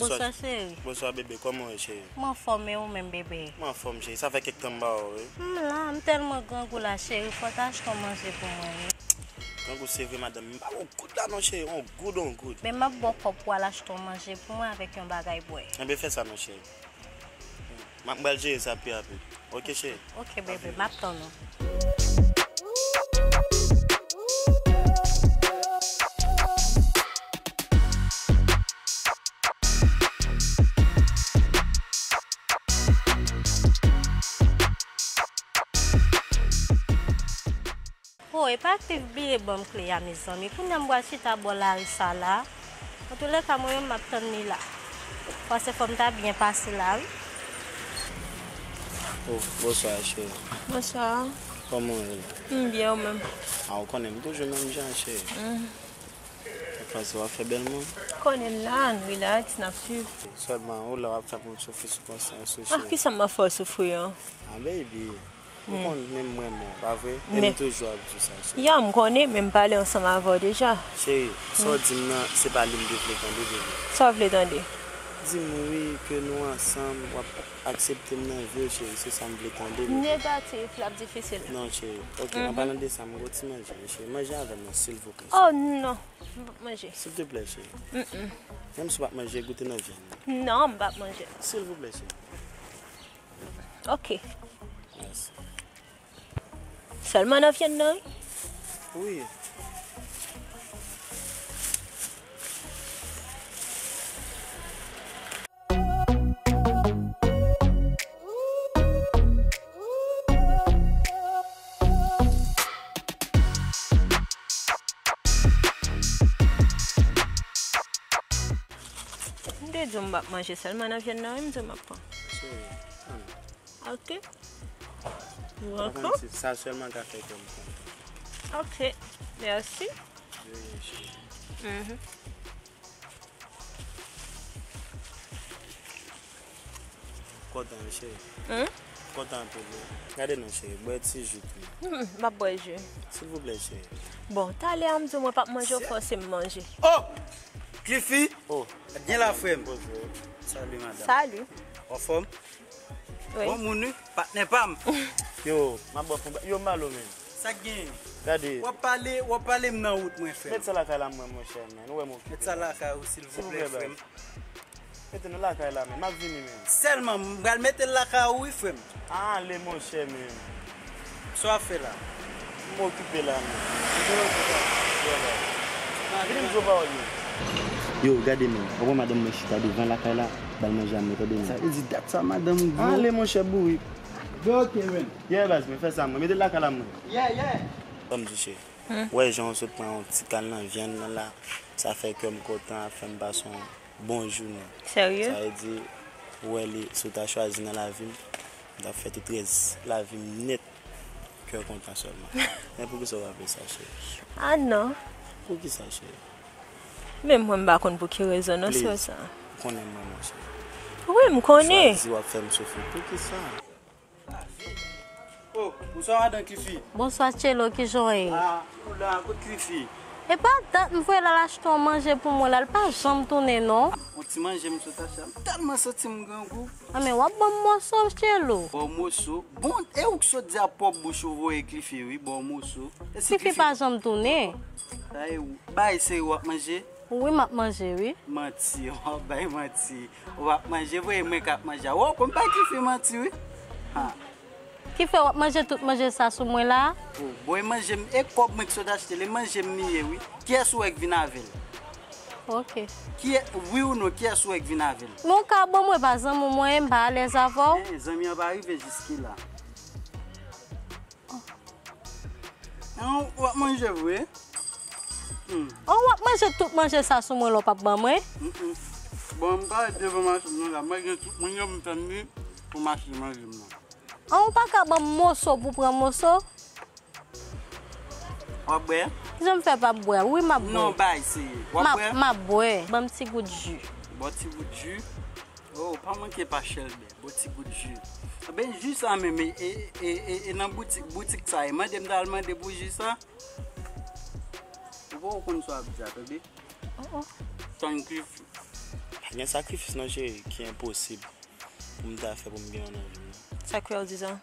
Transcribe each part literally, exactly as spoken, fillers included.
Bonswa, cheri. Bonswa, bebe. Kòman w ye, cheri? M anfòm, e ou menm, bebe? M anfòm, cheri. Sa fè kèk tan m pa wè w, wi. M la, m tèlman grangou la, cheri. Fò w ta achte yon manje pou mwen, wi. Grangou, se vre, madanm. M pa gen yon goud la, non, cheri. Yon goud, yon goud. Men m ap ba w kòb pou w al achte yon manje pou mwen avèk yon bagay bwè. Enben, fè sa, non, cheri. M ap, m pral jere sa pi rapid. Oke, cheri? Oke, bebe, m ap tann ou. Oh, epa Cliff bliye ban m kle a, mezanmi. Kounye a m pral chita bò lari sa la. Antoulèka, mwen menm, m ap tann li la. Paske fò m ta byen pase la, wi. Oh, bonswa, cheri. Bonswa. Kòman w ye? M byen, ou menm? A, ou konnen m toujou menm jan, cheri. Sa k pase, w ap fè bèl moun? Konnen la, n relax, n ap viv. Sèlman, ou la w ap fè moun soufri sou konsyans ou, cheri. Ah, kisa m ap fè w soufri an? Ah, baby. Ou konn menm mwen, mwen, pa vre? E m toujou ap di sa, cheri. Ya, m konnen, men m pale ansanm avè w deja. Cheri, sa w di m nan, se pa li m te vle tande, bebe. Sa w vle tande? Di m wi, ke nou ansanm, w ap aksepte m nan vi w, cheri, se sa m vle tande, bebe. Negatif, l ap difisil. Non, cheri. Ok, an palan de sa, m gon ti manje, cheri. Manje avè m non, silvouplè. Oh, non. M p ap manje. Silteplè, cheri. Menm si w p ap manje, goute nan vyann nan. Non, m p ap manje. Silvouplè, cheri. Ok. Mèsi. Sèlman nan vyann nan, wi. Wi. M te di w m p ap manje sèlman nan vyann nan, wi, m di w m ap pran. Cheri, ann. Ok. Ou ankò? Sa sèlman ka fè kè m kontan. Ok. Mèsi. De rien, cheri. Mhm. Kontan, wi, cheri. Hmm? Kontan anpil, wi. Gade non, cheri, bwè ti ji tou. Hmm, m ap bwè ji. Silvouplè, cheri. Bon, talè a m di w mwen p ap manje, w fòse m manje. Oh! Cliffy! Oh. Byen la, frè m. Poze. Salut, madame. Salut. Anfòm? Wi. Bon moun, wi. Patnè pa m. Yo, m ap bwè fon. Yo, Malo, men. Sa k genyen? Gade. W ap pale, w ap pale m nan wout mwen, frè m. Met sa lakay la mwen, monchè, men. Ou wè m okipe. Met sa lakay ou, silvouplè, frè m. Mete nou lakay la, men. M ap vini, men. Sèlman, m pral mete l lakay ou, wi, frè m. Ale, monchè, men. Sa w ap fè la? M okipe la, men. Vini m di w pawòl, men. Yo, gade, men. Ou wè madanm mwen chita devan lakay la, ba l manje a, men, tande, men. Sa vle di dat sa, madanm ou gwo. Ale, monchè, bourik. Bon, ok, men. Yeah, baz, men, fè sa, mwen. Mete l lakay la, mwen. Yeah, yeah. Ban m di w, cheri. Hmm? Ou wè jan w sot pran yon ti kal nan vyann nan la, sa fè kè m kontan, ap fè m pase yon bon jounen. Serye? Sa vle di, ou wè li, si w ta chwazi nan lavi m, m t ap fè tout rès lavi m nèt, kè kontan sèlman. Men poukisa w ap fè sa, cheri? Ah non. Poukisa, cheri? Menm mwen, m pa konn pou ki rezon, non, sè sa. Ou konnen mwen, monchè. Wi, m konnen. Chwazi w ap fè m soufri. Poukisa? Oh, bonswa, madan Cliffy. Bonswa, Tchelo, kijan w ye? Ah, ou la, kot Cliffy? Epa dat m voye l al achte yon manje pou mwen la, l pa janm tounen, non. Yon ti manje m sot achte a, m tèlman santi m grangou. Ah, men w ap ban m moso, Tchelo. Bon, moso. Bon, e ou k sot di a pwòp bouch ou voye Cliffy, wi, bon moso. E si Cliffy pa janm tounen? Sa e ou. Bay, se ou w ap manje? Wi, m ap manje, wi. Manti, w ap bay manti. W ap manje vre, e mwen k ap manje a. Wè, w konn pa ki fè manti, wi. Ha. Ki fè w ap manje tout manje sa sou mwen la? Oh, bon, e manje m, e kòb mwen ki sot achte l, e manje m li ye, wi. Kiyès ou wè k vin avè l? Ok. Kiyè-, wi ou non, kiyès ou wè k vin avè l? Men w ka ban mwen, pa zanmi w mwen ye, m pa alèz avè w. Eh, zanmi an pa rive jiske la. An, w ap manje vre? Hmm. An, w ap manje tout manje sa sou mwen la w p ap ban mwen? Mm, mm. Bon, m pral devan machin nan la. Mwen gen tout moun yo, m tann li pou machin manje m nan. An, ou pa ka ban m moso pou pran moso? W ap bwè? Kijan m fè p ap bwè? Wi, m ap bwè. Non, bay, seye. W ap bwè? M ap bwè. Ban m ti gout ji. Bon, ti gout ji. Oh, pa manke pa chèlbè. Bon ti gout ji. Enben, ji sa menm, e, e, e, e, e nan boutik, boutik sa, e mande m t al mande pou ji sa. Ou poko konn sa w ap di a, tande? Oh, oh. Tann Cliffy. Gen sakrifis non cheri ki enposib pou m ta fè pou m gen w nan vi m nan. Sa k fè w di sa?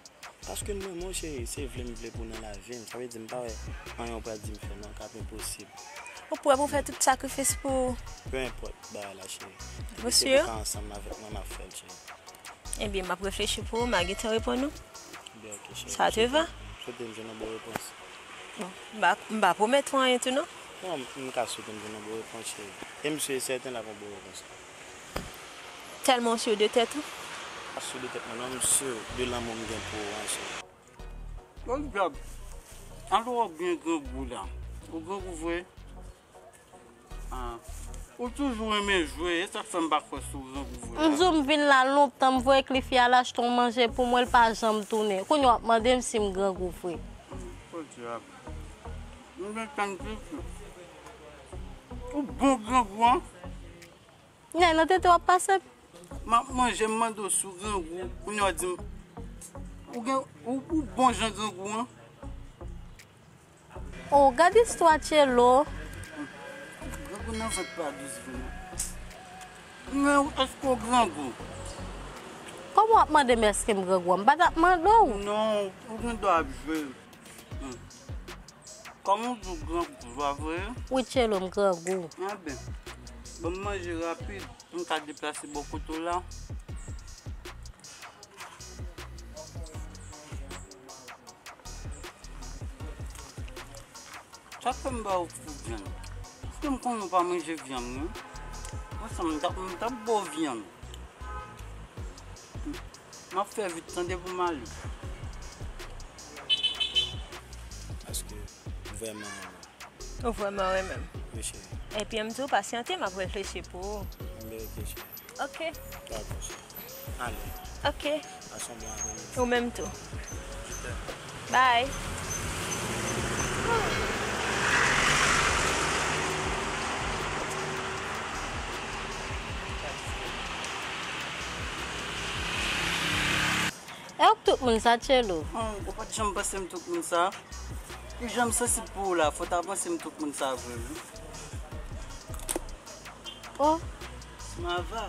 Paske m renmen w cheri, se vle m vle pou w nan lavi m. Sa vle di m pa wè anyen w pral di m fè non k ap enposib. Ou prè pou w fè tout sakrifis pou... Peu importe bagay la cheri. Depi se pou w ka ansanm avèk mwen, m ap fè l cheri. Ebyen, m ap reflechi pou ou, m a gentan reponn ou. Ebyen, ok cheri. Ça te va? Swete m jwenn yon bon repons. Bon, m pa, m pa pwomèt ou anyen tou non. Non, m ka swete m jwenn yon bon repons cheri. E m si e sèten l ap yon bon repons. Tèlman w si de tèt ou? M pa si de tèt mwen non, m si de lanmou m gen pou ou an cheri. Bon dyab, alò w ap gen grangou la. Ou grangou vre? Ah. Ou toujou renmen jwe, e sa k fè m pa kwè si w grangou vre la. M di w m vin la lontan, m voye Cliffy al achte yon manje pou mwen, l pa janm tounen. Kounye a w ap mande m si m grangou vre. Podyab. M gen tann Cliffy. Ou bon grangou, an? Nèg nan tete w ap pase m. M ap manje, m mande w si w grangou. Kounye a w di m, ou gen, ou, ou bon jan grangou, an? Oh, gad istwa Tchelo. Grangou nan vant pa dous vre non. Men èske w grangou? Kòman w ap mande m èske m grangou an? M pa t ap mande w. Non, ou gen dwa ap jwe. Hmm. Kòman w di w grangou, pa vre? Wi, Tchelo, m grangou. Enben, ban m manje rapid, pou m ka deplase bò kote w la. Sa k fè m ba w ti vyann? Paske m konnen w pa manje vyann, wi. Konsa, m t ap, m t ap ba w vyann. M ap fè vit, tande, pou m ale. Paske m vrèman renmen w. Ou vrèman renmen m. Wi, cheri. Epi, m di w pasyante, m ap reflechi pou ou. Enben, ok, cheri. Ok. Dakò, cheri. Ale. Ok. Pase yon bon aprèmidi. Ou menm tou. Je t'aime. Bye. E ou k tout moun sa, Tchelo? Hum, ou pa t janm panse m tout moun sa. Ki jan m sansib pou ou la, fò w ta panse m tout moun sa vre, wi. Oh. Smava.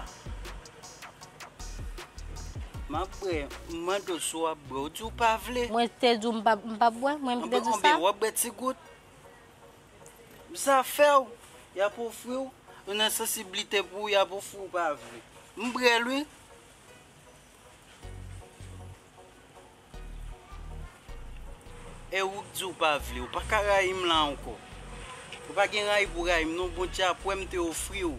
M ap bwè, m mande w si w ap bwè, ou di w pa vle. Mwen te di w m p ap, m p ap bwè, mwen m te di sa. Anben, w ap bwè ti gout. Zafè w, y ap ofri w, ou nan sansiblite pou w, y ap ofri w, ou pa vle. M bwè l, wi. E ou k di w pa vle, ou pa ka rayi m la ankò. Ou pa gen rayi pou rayi m non, Bondye ap wè m te ofri w.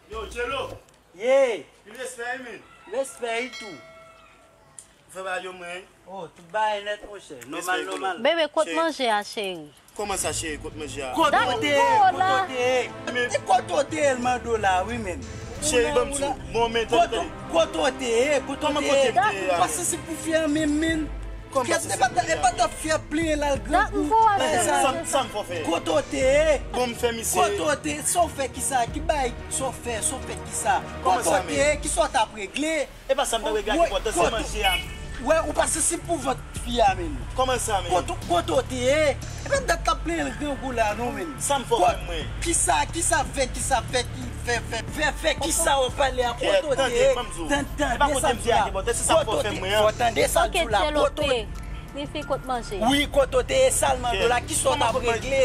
Yo, Tchelo! Ye! Vin respè wi, men. Respè wi tou. Ou fè bagay yo mwen. Oh, tout bagay nèt, monchè. Nòmal, nòmal. Bebe, kot manje a, cheri? Kòman sa, cheri? Kot manje a? Kote w te ye? Kote w te ye? E kote w te ye, l mande w la, wi, men. Cheri, ban m di w. Bon, men, tande, tande. Kote w te ye? Kote w te ye? Kòman kote m te ye a? Ou pa santi pou fè an menm, men. Kòman pa santi pou fè an menm? E pa t ap fè plenyen la, l grangou. Sa m, sa m fè w fè? Kote w te ye? Bon, m fè misye. Kote w te ye? Sa w fè ki sa? Ki bay? Sa w fè? Sa w fè ki sa? Kote w te ye? Ki sa w t ap regle? E pa sa m ta regle ak enpòtans, se manje a. Wè, ou pa sansib pou vant fi a, men. Kòman sa, men? Kote, kote w te ye? E pa dat l ap plenyen l grangou la, non, men. Sa m fè w fè mwen? Kisa, kisa fè, kisa fè, ki fè, fè, fè, fè, kisa w pale a? Kote w te ye? Tande, tande, tande sa m di w la. Kote w te ye? Fò w tande sa m di w la. Kote w te ye? Li fi kot manje a? Wi, kote w te ye? Sa l mande w la, kisa w t ap regle?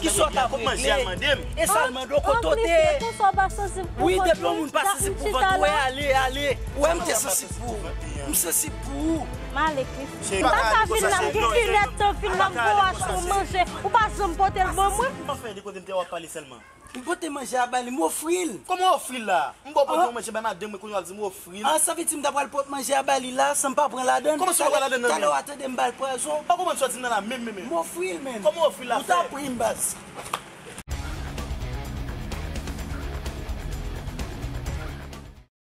Kisa w t ap regle? E sa l mande w, kote w te ye? Wi, depi yon moun pa sansib pou vant ou, ale, ale. Ou wè m te sansib pou ou. M sansib pou ou. M ale, Cliff. M pa ka vin la, m gen inèdtan vin la, m pou w achte yon manje. Ou pa janm pote l ban mwen. Ou pa fè de kote m te w ap pale sèlman. M pote manje a ba li, m ofri l. Kòman ofri l la? M ba w pote yon manje bay madanm mwen, kounye a w ap di m ofri l. Ah, sa vle di m ta pral pot manje a ba li la, san m pa pran ladann? Kòman sa w pa pran ladann nan men? Talè w a tande m ba l pwazon. Pa konprann sa w di m nan la menm, menm, menm. M ofri l, menm. Kòman ofri l la fè? Ou ta pri m, baz.